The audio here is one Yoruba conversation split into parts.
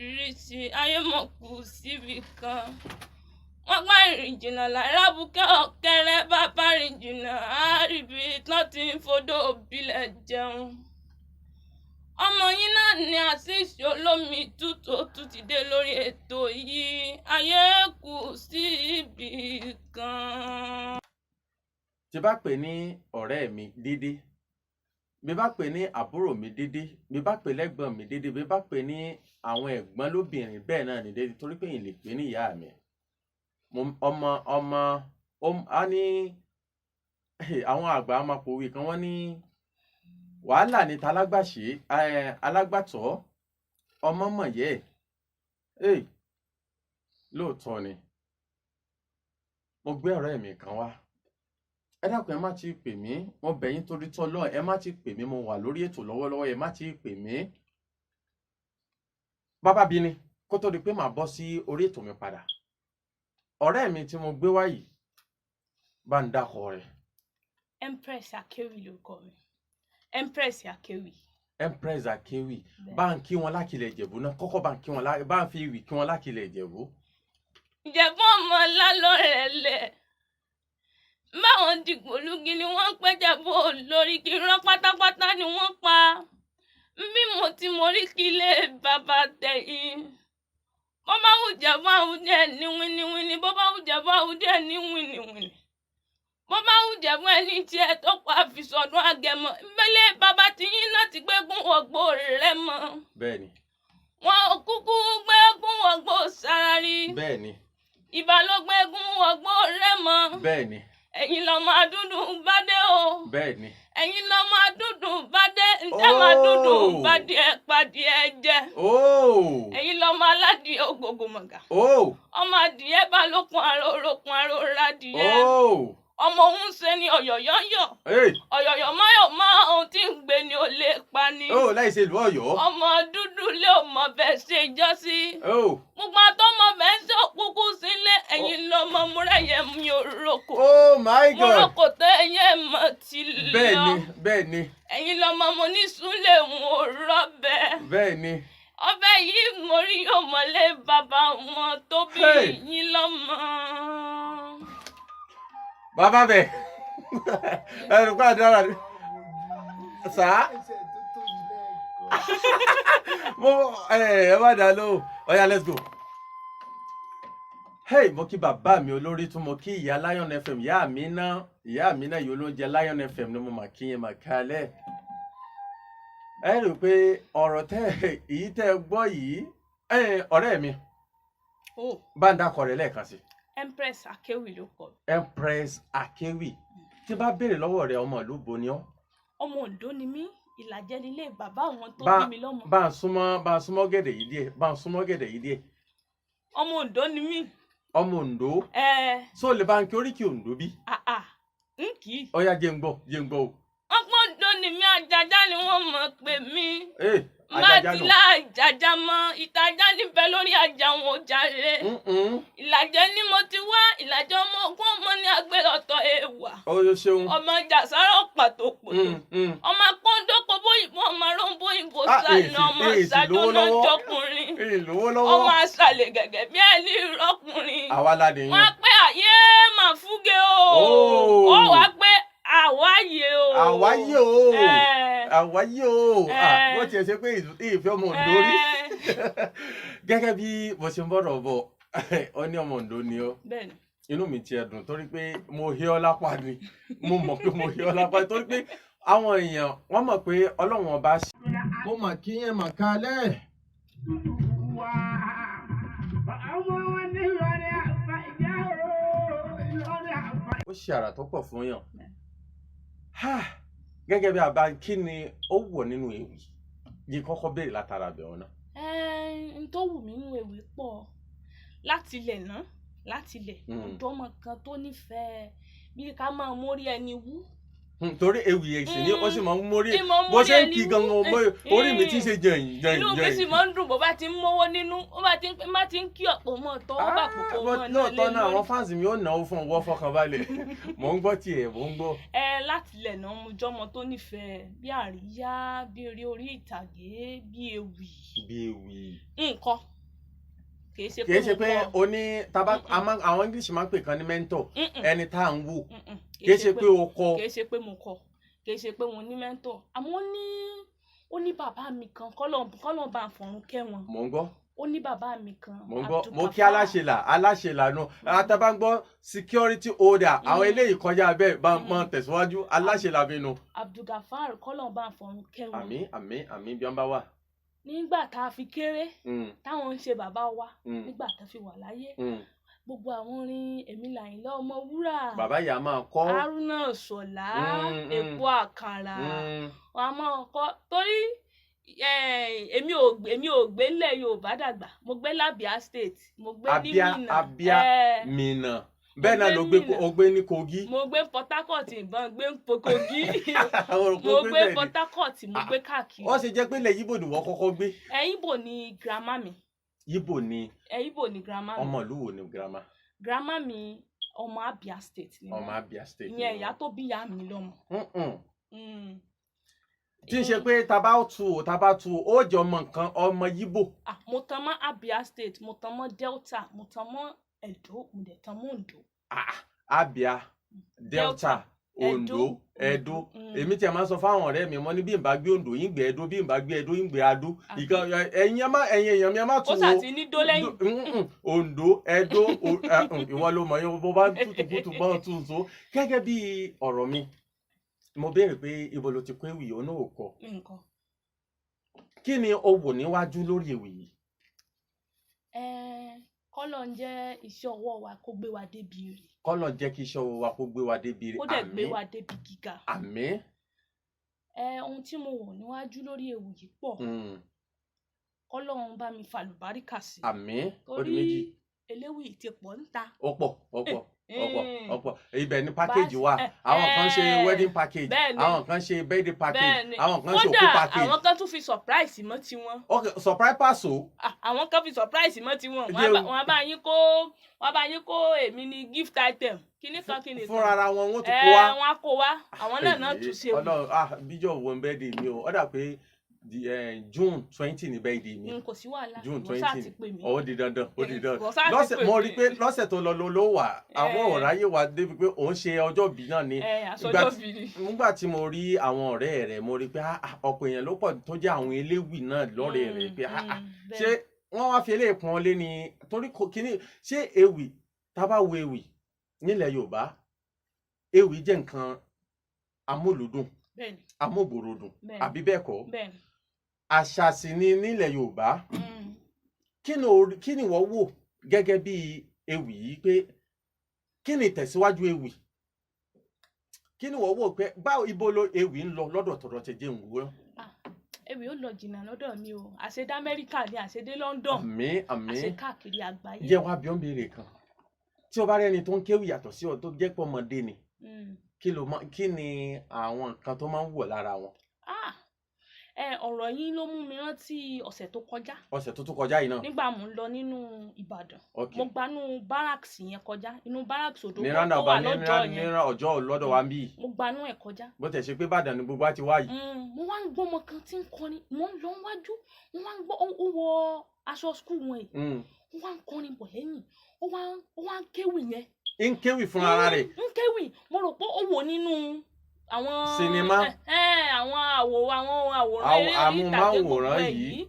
Lóríṣiríṣi ayé mọ̀ kù síbi kan. Wọ́n gbá ìrìn jìnnà lárábùkẹ́ ọ̀kẹ́rẹ́ bàbá rìn jìnnà àríbi tán ti ń fodó òbílẹ̀ jẹun. Ọmọ yín náà ni Azeez Olómi Tútù tún ti dé lórí ètò yìí, ayé kù síbi kan. Tí bá pè ní ọ̀rẹ́ mi dédé, bí bá pè ní àbúrò mi dédé, bí bá pè lẹ́gbọ̀n mi dédé, bí bá pè ní àwọn ẹ̀gbọ́n lóbìnrin, bẹ́ẹ̀ náà ní dédé, torí pé ìyìn lè pè ní ìyá mi. Ọmọ ọmọ á ní àwọn àgbà máa pòwe kan, wọ́n ní wàhálà ní talágbàṣe alágbàtọ́ ọmọ mọ̀yẹ́ ẹ̀. Lóòótọ́ ni mo gbé ọ̀rẹ́ mi kan wá. Ẹ dákun, ẹ má ti pè mí, mo bẹ̀ yín torí tọ́lọ́, ẹ má ti pè mí, mo wà lórí ètò lọ́wọ́lọ́wọ́, ẹ má ti pè mí. Bàbá bí ni kó tó di pé màá bọ́ sí orí ètò mi padà. Ọ̀rẹ́ mi tí mo gbé wá yìí, bá ń dákọ rẹ̀. Empress Akéwì lórúkọ mi, Empress Akéwì. Empress Akéwì, bá ń kí wọn lákìlẹ̀ Ìjẹ̀bú náà kọ́kọ́, bá ń kí wọn, bá ń fi ìwì kí wọn lákìlẹ̀ Ìjẹ̀bú. Ìjẹ̀bú ọmọ lálọ́rẹ̀ lẹ̀ báwọn dìgbòlugi ni wọ́n ń pẹ́jẹ̀bú lórí kí rán pátápátá ni wọ́n pa bí mo ti mórí kí ilé bàbá tẹ̀yìn. Bó bá wù Jẹ̀bú àwùjẹ ní wíníwíní, bó bá wù Jẹ̀bú àwùjẹ ní wìnìwìnì, bó bá wù Jẹ̀bú ẹni tiẹ̀ tó pa àfìsọ̀dún àgẹ̀mọ́ ìbílẹ̀ bàbá tiyín náà ti gbégún wọ̀gbọ́ rẹ̀ mọ́. Bẹ́ẹ̀ni. Wọn ò kúkú gbégún wọ̀gbọ́ sára rí. Bẹ́ẹ̀ni. Ìbà ló gbégún wọ̀gbọ́ rẹ̀ mọ́. Bẹ́ẹ̀ni. Ẹ̀yin lọ́mọ adúdùn bá dé o. Bẹ́ẹ̀ni. Ẹ̀yin lọ́mọ adúdùn bá dé, ǹjẹ́ máa dúdùn bá dé ẹ padì ẹ jẹ. Ẹ̀yin lọ́mọ aládìẹ ògbógbò mọ̀gà. Ọmọ adìẹ bá lókun aró rókun aró rádìẹ. Ọmọ òun ṣe ni ọ̀yọ̀yọ̀ ń yọ̀. Ọ̀yọ̀yọ̀ mọ́yọ̀ mọ́ ohun tí ń gbé ni ó lè pa ni. Láì ṣe ìlú Ọ̀yọ́. Ọmọ dúdú lé ò mọ bẹ́ẹ̀ ṣe jọ́ sí. Gbogbo àtọmọ bẹ́ẹ̀ ṣe òkúkú sílé, ẹ̀yin lọ́mọ múrẹ́yẹ mi ò roko. Oh my Mo God. roko tẹ́ ẹ̀yẹ mọ̀ ti lọ. Bẹ́ẹ̀ni, bẹ́ẹ̀ni. Ẹ̀yin lọ́mọ mo ní súnlẹ̀ ń ò rọ́bẹ̀. Bẹ́ẹ̀ni. Ọbẹ̀ yìí mórí yóò mọ̀lé bàbá wọn tó bí yín lọ́mọ. Bàbá bẹ̀ ẹnu kó àdúrà rẹ sá mo ẹ ẹ má dá lóhùn. Ọ̀yá, let's go. Hey, mo kí bàbá mi olórí tún, mo kí ìyá Lion FM, ìyá mi náà, ìyá mi náà yìí olóúnjẹ Lion FM ni mo mà kí yẹn mà kálẹ̀. Ẹ rí i pé ọ̀rọ̀ tẹ́ èyí tẹ́ ẹ gbọ́ yìí, ọ̀rẹ́ mi, bá ń dákọ̀ rẹ̀ lẹ́ẹ̀kan sí. Empress Akéwì ló kọ. Empress Akéwì, tí bá béèrè lọ́wọ́ rẹ̀, ọmọ ìlú bo ni ọ́? Ọmọ Oǹdó ni mí, Ìlàjẹ nílé bàbá àwọn tó bí mi lọ́mọ. Bá ń súnmọ́ gẹ̀dẹ̀ yìí díẹ̀, bá ń súnmọ́ gẹ̀dẹ̀ yìí díẹ̀. Ọmọ Oǹdó ni mí. Ọmọ Oǹdó. Ẹ. Só lè bá ń kí oríkì Oǹdó bí? Àà, ń kì í. Ọ̀yá, jẹ́ ń gbọ́, jẹ́ ń gbọ́ o. Ọmọ Oǹdó ni mí, àjàjá ni wọ́n mọ̀ pé mí. Ee. Má Àjàjá ti nù. lá àjàjá mọ́, ìtajà níbẹ̀ lórí àjà wọn ò jàre. Ìlàjẹ ni mo ti wá, Ìlàjẹ ọmọ ogún ọmọ ní agbèrọ̀tọ̀ èèwà. Ó ṣeun. Ọmọ jàsáró pàtó pòtò. Ọmọ akóńdókò bóyìnbó, ọmọ arúgbó bóyìnbó sànà, ọmọ èsì lówó ṣàjọná lọ́wọ́. jọkùnrin. Èyí lówó lọ́wọ́. Ọmọ aṣàlẹ̀ gẹ̀gẹ̀ bí ẹni rọ́kùnrin. Àwa la nìyẹn. Wọ́n á pé àyè máa fúge o. Oh. Ó wàá pé àwáyé o. Àwáyé o. Ẹ. Àwáyé o. Ẹ. Bó tiẹ̀ ṣe pé ìfẹ́ ọmọ Oǹdó rí. Ẹ. Gẹ́gẹ́ bí mo ṣe ń bọ̀rọ̀ bọ̀, ọ ní ọmọ Oǹdó ni ọ́. Bẹ́ẹ̀ni. Inú mi tiẹ̀ dùn torí pé mo hé ọ lápá ni, mo mọ̀ pé mo hé ọ lápá torí pé àwọn èèyàn wọ́n mọ̀ pé Ọlọ́run ọba ṣe. Mo mà kí yẹn mà kálẹ̀. Ọmọ wọn ní Ìlọrin àfàìyá o, Ìlọrin àfàìyá. Ó ṣe àrà tó pọ̀ fún yàn. Ha! Gẹ́gẹ́ bí àbá, kí ni ó wọ̀ nínú ewì yìí? Kọ́kọ́ béèrè látara bẹ̀ ọ́ náà. Ẹ n tó wù mí nínú ewì pọ̀ láti ilẹ̀ ná, láti ilẹ̀. Ọ̀dọ́mọ kan tó nífẹ̀ẹ́ bí ká máa mórí ẹni wú. Torí ewì èsì ni ó sì máa ń mórí Ìmọ̀ bó mórí ṣe ń ẹni kí wú. gangan orí mi ti ń ṣe jẹ̀yìn jẹ̀yìn Inú mi sì jẹ̀yìn. máa ń dùn bó bá ti ń mówó nínú, ó bá ti ń bá ti ń kí ọ̀pọ̀ mọ́ tọwọ́ bà pò kó mọ́ náà lé Lóòótọ́ náà, àwọn lórí. fans mi ó náwó fún ọwọ́, fọkànbalẹ̀, mò ń gbọ́ tiẹ̀, mò ń gbọ́. Ẹ láti ilẹ̀ náà mo jọ́mọ tó nífẹ̀ẹ́ bí àríyá, bí eré orí ìtàgé, bí ewì. Bí ewì. Nǹkan kì í ṣe Kì í ṣe mo pé kọ́. o ní taba Mm-mm. àwọn English máa ń pè kan ní mentor, Mm-mm, ẹni tá à ń wò. Mm-mm. Kì í ṣe pé o kọ. Kì í ṣe pé mo kọ, kì í ṣe pé mo ní mentor, àmọ́ ó ní bàbá mi kan, kọ́lọ̀ bá fọ̀run kẹ́ wọn. Mò ń gbọ́. Ó ní bàbá mi kan, Mò ń gbọ́, mo kí Abdulgafar. Aláṣẹlà, aláṣẹlà nù àtàbà ń gbọ́ security holder, àwọn eléyìí kọjá bẹ́ẹ̀ bá mọ tẹ̀síwájú, aláṣẹlà mi nù. Abdulgafar, kọ́lọ̀ bá fọ̀run kẹ́ wọn. Àmín, àmín, àmín, bí wọ́n bá wà. Nígbà tá a fi kéré, táwọn ń ṣe bàbá wa, nígbà tá a fi wà láyé, gbogbo àwọn orin Èmi Làyìnlá ọmọ wúrà, Bàbá yìí a máa kọ́. Haruna Ṣọlá, Èpo Àkàrà, wọn a máa kọ torí èmi ò gbé nílẹ̀ Yorùbá dàgbà. Mo gbé l'Abia State, mo gbé ní Abia, Minna. Abia, Minna, bẹ́ẹ̀ náà ló gbé Gbé Minna. O gbé ní Kogi. Mo gbé Port Harcourt, ìbọn gbé Kogi. Àwọn òrò Mo pé gbé bẹ́ẹ̀ ni. Port Harcourt, mo gbé káàkiri. Ó ṣe jẹ́ pé ilẹ̀ Yíbò ni wọ́n kọ́kọ́ gbé? Ẹ Ìgbò ni grandma mi. Yíbò ni? Ẹ Ìgbò ni grandma mi. Ọmọ ìlú wo ni grandma? Grandma mi, ọmọ Abia State ni Ọmọ wọ́n. Abia State Ìyẹn ni ìyá wọ́n. tó bí ìyá mi lọ́mọ. Tí ń ṣe pé tá bá tu ó jẹ́ ọmọ nǹkan ọmọ Yíbò. Ah, mo tan mọ́ Abia State, mo tan mọ́ Delta, mo tan mọ́ Edo, mo dẹ̀ tan mọ́ Ondo. Ah, Abia, Delta, Ondo, Edo. Èmi tí a máa ń sọ fáwọn ọ̀rẹ́ mi, mo ní bí n bá gbé Ondo yín gbé Edo, bí n bá gbé Edo yín gbé Adó. Ìkan ẹ̀yin ẹ má, ẹ̀yin èèyàn mi, ẹ má tu Ó o. sà ti ní dó lẹ́yìn. Ondo, Edo, ìwọ ló mọ̀ yín bó bá tútù kútù bá tún so. Gẹ́gẹ́ bí ọ̀rọ̀ mi, mo béèrè pé ibo ló ti kó ewì yìí, ó náà ò kọ. Nǹkan. Kí ni o wò níwájú lórí ewì yìí? Kọ́lọ̀ ń jẹ́ iṣẹ́ ọwọ́ wa kó gbé wa débi rè. Kọ́lọ̀ jẹ́ kí iṣẹ́ ọwọ́ wa kó gbé wa débi rè. Kó dẹ̀ gbé Àmín. wa débi gíga. Àmín. Ohun tí mo wò níwájú lórí ewì yìí pọ̀. Kọ́lọ́run bá mi fàlùbáríkà sí. Àmín, ó di Torí méjì. eléwì ti pọ̀ ń ta. Ó pọ̀, ó pọ̀, ó pọ̀, ó pọ̀. Ibẹ̀ ni package wà. Bá- Àwọn kan ṣe wedding package, àwọn kan ṣe birthday package, àwọn kan ṣe òkú Kódà package. àwọn kan tún fi surprise mọ́ tiwọn. Ok, surprise paso. Ah, àwọn kan fi surprise mọ́ tiwọn. Wọ́n á wọ́n á bá yín kó èmi ní gift item, kíní kan kíní kan. Fúnra ara wọn, wọ́n tún kó wá. Wọ́n á kó wá. Àwọn náà tún ṣe. Ọlọ́run, ah, bíjọ́ wo ń birthday mi o? Ó dà pé the June 20 ní birthday mi. Kò sí wàhálà. June Ìwọ ṣáà 20. ti pè mí. Ó di dandan, ó di dandan. Ìwọ ṣáà ti Lọ́sẹ̀ pè mo mí. rí i pé lọ́sẹ̀ tó lọ ló wà, àwọn ọ̀ráyè wa débi pé òun ṣe ọjọ́ ìbí náà ni. Àsọjọ́ bí ni. Nígbà tí mo rí àwọn ọ̀rẹ́ rẹ̀, mo rí i pé ah, ah, ọ̀pọ̀ èèyàn ló pọ̀ tó jẹ́ àwọn eléwì náà lọ́rẹ́ rẹ̀ pé ah, ah, ṣé wọ́n wá fi eléyìí pọ́n lé ni? Torí kíní ṣé ewì, tá a bá wo ewì nílẹ̀ Yorùbá, ewì jẹ́ nǹkan amúlùdùn, amógbòrodùn, àbí bẹ́ẹ̀ kọ́? Bẹ́ẹ̀ni. Àṣà sì ni nílẹ̀ Yorùbá. Kí ni wọ́n wò gẹ́gẹ́ bí ewì yìí pé kí ni ìtẹ̀síwájú ewì? Kí ni wọ́n wò pé báwo, ibo ló ewì ń lọ lọ́dọ̀ tọ̀dọ̀ tẹ̀ jẹ́ ìwúrọ̀? Ewì ó lọ jìnnà lọ́dọ̀ mi o. Àṣedé Amẹ́ríkà ni, àṣedé London, Àmín, àmín. àṣe káàkiri àgbáyé. Jẹ́ wá bí ó ń béèrè kan, tí o bá rẹ́ni tó ń kéwì yàtọ̀ sí ọ, tó jẹ́ pé ọmọdé ni, kí ni àwọn nǹkan tó máa ń wọ̀ lára wọn? Ah, ẹ ọ̀rọ̀ yín ló mú mi rántí ọ̀sẹ̀ tó kọjá. Ọ̀sẹ̀ tó tún kọjá yìí náà. Nígbà mò ń lọ nínú Ìbàdàn, mo gbanú barracks yẹn kọjá, inú barracks Ní Òdògbó tó roundabout wà ní lọ́jọ́ ní yẹn. ọjọ́ lọ́dọ̀ wa ń bí. Mo gbanú ẹ̀ kọjá. Bó tẹ̀ ṣe pé Ìbàdàn ni gbogbo wa ti wá yìí. Mo wá ń gbọ́ ọmọ kan tí ń kọrin. Mo ń lọ wájú, mo wá ń gbọ́ ó wọ aṣọ school wọn yìí. Ó wá ń kọrin bọ̀ lẹ́yìn, ó wá ń kéwì yẹn. Ń kéwì fún ara rẹ̀? Ń kéwì. Mo rò pé ó wò nínú àwọn Sinimá. Àwọn àwọn àwòrán eré orí ìtàgé gbogbo amóhùnmáwòrán ẹ̀ yìí. yìí.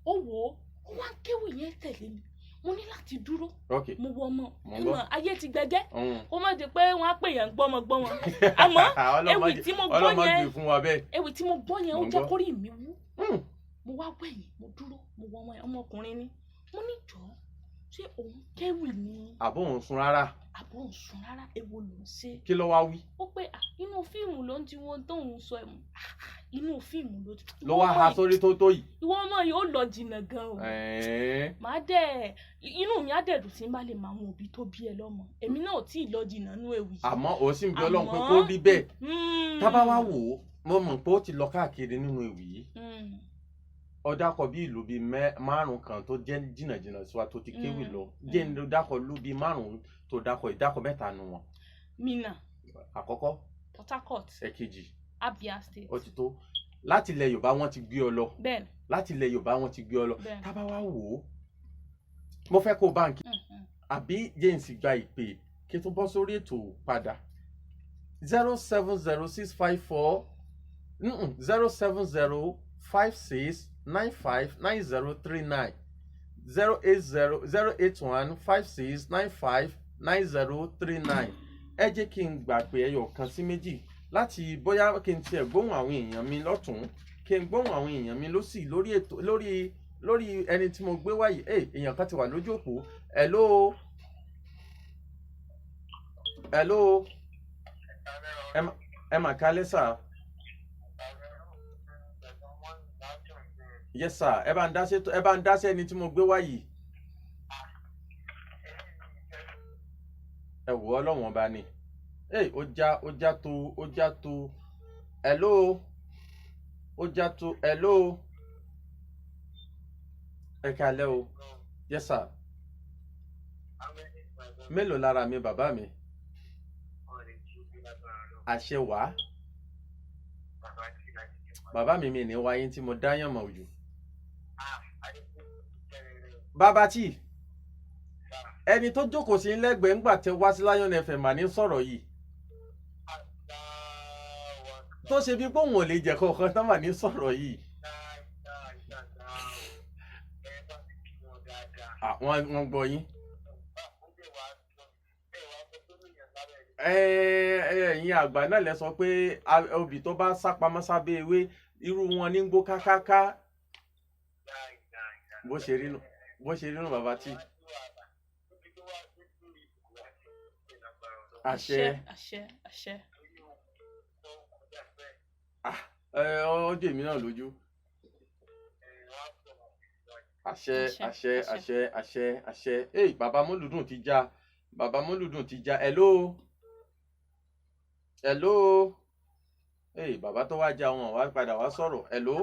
Ó wò ó, ó wá ń kéwì yẹn tẹ̀lé mi. Mo ní láti dúró. Mo wọ ọmọ Mo ń gbọ́. ìmọ̀ ayé ti gbẹgẹ́, kó má di pé wọ́n á pè yẹn gbọ́mọgbọ́mọ. Àmọ́ ewì tí mo gbọ́ Ọlọ́mọ yẹn, gbè fún wa bẹ́ẹ̀. ewì tí mo gbọ́ yẹn, ó Mo ń jẹ́ gbọ́. kórìí mi wú. Mo wá wẹ̀yìn, mo dúró, mo wọ ọmọ yẹn, ọmọkùnrin ni. Mo ní, jọ̀ọ́, ṣé òun kéwì ni Àbó òun sun rárá? Àbó òun sun rárá? Èwo ló ń ṣe? Kí ló wá wí? Ó pé, "Ah, inú fíìmù ló ń ti wo tóun sọ ẹ̀ mú. Ah, inú fíìmù ló ti Ló wá ha sórí tó tó yìí. Ìwọ ọmọ yìí, ó lọ jìnnà gan o." Màá dẹ̀, inú mi á dẹ̀ dùn tí n bá lè mọ àwọn òbí tó bí ẹ lọ́mọ. Èmi náà ò tí ì lọ jìnnà nú ewì yìí. Àmọ́ ò sì ń bí Ọlọ́run pé Àmọ́- kó rí bẹ́ẹ̀. Tá bá wá wò ó, mo mọ̀ pé ó ti lọ káàkiri nínú ewì yìí. Ó dákọ̀ bí ìlú bíi márùn kan tó jẹ́ jìnnàjìnnà sí wa tó ti kéwì lọ. Jẹ́ ń dákọ̀ ìlú bíi márùn tó dákọ̀, ìdákọ̀ mẹ́ta nu wọn. Minna. Àkọ́kọ́. Port Harcourt. Ẹ̀kejì. Abia State. Ó ti tó. Láti ilẹ̀ Yorùbá wọ́n ti gbé ọ lọ. Bẹ́ẹ̀ni. Láti ilẹ̀ Yorùbá wọ́n ti gbé ọ lọ. Bẹ́ẹ̀ni. Tá bá wá wò ó, mo fẹ́ kó báǹkì àbí James gba ìpè kí n tó bọ́ sórí ètò padà. 070 654, 070 5695 9039, 080, 081 5695 9039. Ẹ jẹ́ kí n gbà pé ẹyọ kan sí méjì láti bóyá kí n tiẹ̀ gbóhùn àwọn èèyàn mi lọ́tún, kí n gbóhùn àwọn èèyàn mi lósì lórí ètò, lórí ẹni tí mo gbé wáyé. Ẹ èèyàn kan ti wà lójú òpó. Hello, hello. Ẹ mà kálẹ́ sà. Yes sir. Ẹ bá ń dá sí, ẹ bá ń dá sí ẹni tí mo gbé wáyé. Ẹ wò ó, Ọlọ́wọ̀n bá ní. Ẹ ó já, ó já tó, ó já tó. Hello, ó já tó. Hello, ẹ kálẹ́ o. Yes sir. Mélòó lára mi, bàbá mi? Àṣẹ wàá bàbá mi. Mi ní wáyé tí mo dáyàn mọ̀ jù. Bàbá tí ẹni tó jókòó sí lẹ́gbẹ̀ẹ́ ńgbà tẹ wá sí Lion FM mà ní sọ̀rọ̀ yìí, tó ṣe bí pé òun ò lè jẹ́ kọ̀ọ̀kan tán mà ní sọ̀rọ̀ yìí. Wọ́n gbọ́ yín. Ẹ̀yin àgbà náà lẹ sọ pé obì tó bá sápamọ́ sábẹ́ ewé, irú wọn ní gbó kákáká. Bó ṣe rí nù, bó ṣe rí nù, bàbá tí. Àṣẹ. Àṣẹ, àṣẹ. Ẹ ọjọ́ èmi náà lójú. Àṣẹ. Àṣẹ. Àṣẹ. Àṣẹ. Àṣẹ, àṣẹ, àṣẹ. Ey, bàbá Mọ́lùdùn ti já, bàbá Mọ́lùdùn ti já. Hello, hello. Ey, bàbá tó wá já wọn wá padà wá sọ̀rọ̀. Hello,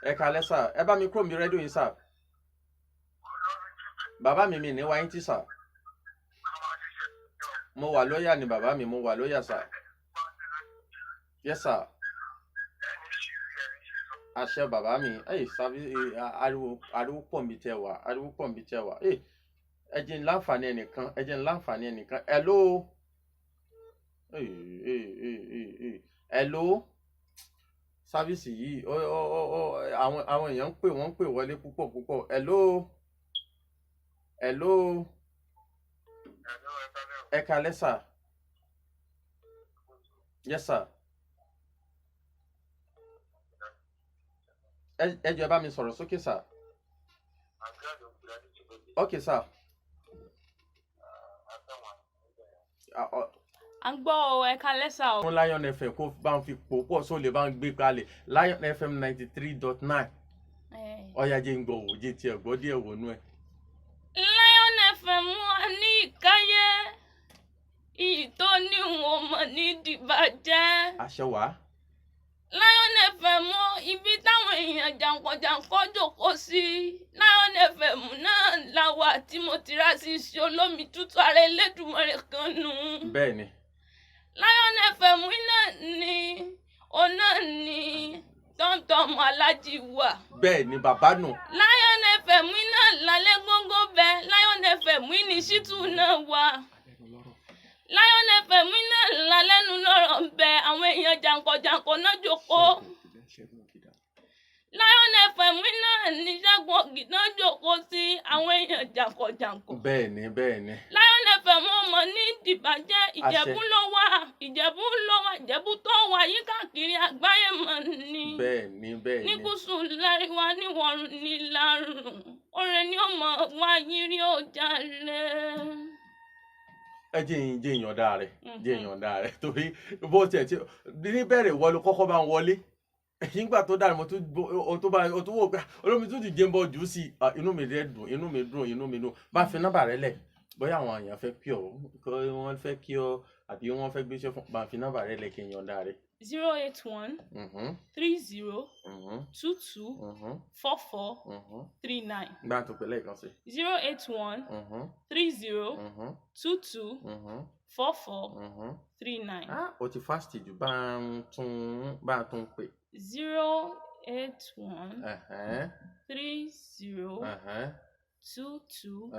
ẹ kalẹ́ sà. Ẹ bá mi kúrò mi rédíò yín sà. Bàbá mi, mi ní wáyé tí sà. Mo wà lóyà ni bàbá mi, mo wà lóyà sà. Yes sir. Àṣẹ bàbá mi. Ẹ sábì ariwo, ariwo pọ̀ nbí tẹ wà, ariwo pọ̀ nbí tẹ wà. Ẹ jẹ́ n láǹfààní ẹnìkan, ẹ jẹ́ n láǹfààní ẹnìkan. Hello, hello. Service yìí, ó ó ó ó àwọn èèyàn ń pè, wọ́n ń pè wọlé púpọ̀ púpọ̀. Hello, hello. Ẹ kalẹ́ sà. Yes sir. Ẹ jọ̀ọ́, ẹ bá mi sọ̀rọ̀ sókè sà. Ok sà. À ń gbọ́ ọ, ẹ kalẹ́ sà o. Fún Lion FM, kó bá ń fi pò pọ̀ só lè bá ń gbé kalẹ̀ Lion FM 93.9. Ọ̀yà, jẹ́ ń gbọ́ wò, jẹ́ tiẹ̀ gbọ́ díẹ̀ wò nú ẹ̀. Lion FM wà ní ìkáyé iyì tó ní wọn mọ̀ ní dìbàjẹ́. Àṣẹ wàá. Lion FM o, ibi táwọn èèyàn jàǹkànjàǹkàn jókòó sí, Lion FM náà la wà tí mo ti ra sí iṣẹ́ olómi tútù ara Elédùmarè kan nù. Bẹ́ẹ̀ ni. Lion FM náà ni, òun náà ni tọ́mtọ́m alájí wà. Bẹ́ẹ̀ ni, bàbá nù. Lion FM náà lálẹ́ góńgó bẹ́ẹ̀, Lion FM ní ṣítù náà wà. Lion FM náà lálẹ́nu lọ́rọ̀ ń bẹ, àwọn èèyàn jàǹkànjàǹkàn náà jókòó. Lion FM náà ní Ṣẹ́gun Ògìdán jókòó sí, àwọn èèyàn jàǹkànjàǹkàn. Bẹ́ẹ̀ ni, bẹ́ẹ̀ ni. Lion FM ọmọ ní ìdìbàjẹ́. Ìjẹ̀bú ló wà, Ìjẹ̀bú ló wà, Ìjẹ̀bú tó wà yí káàkiri àgbáyé mọ̀ ni. Bẹ́ẹ̀ ni, bẹ́ẹ̀ Ní ni. gúúsù láríwá, níwọ̀rùn ní lárùn, orin ni ó mọ̀ wá yírí ó jalè. Ẹ jẹ́ ìyànda rẹ̀, jẹ́ ìyànda rẹ̀, torí bó tiẹ̀ ti níbẹ̀rẹ̀ wọlé kọ́kọ́ bá ń wọlé. Nígbà tó dànù, mo tún o tó bá o tún wò pé, "Ah, olómi tún ti jẹ́ ń bọ̀ jù ú sí i." Ah, inú mi rẹ̀ dùn, inú mi dùn, inú mi dùn. Bá fi nọ́mbà rẹ lẹ̀, bóyá àwọn èèyàn fẹ́ kí ọ, kó wọ́n fẹ́ kí ọ, àbí wọ́n fẹ́ gbéṣẹ́ fún, bá fi nọ́mbà rẹ lẹ̀ kí n yọ̀ǹda rẹ̀. 081 30 22 44 39. Gbà tó pẹ̀lẹ́ lẹ́ẹ̀kan sí. 081 30 22 44 39. Ah, o ti fast jù, bá ń tún bá ń tún pè. 081 30 22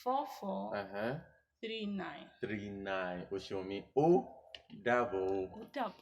44 39. 39. O ṣeun mi, ó dàbọ̀ o. Ó dàbọ̀.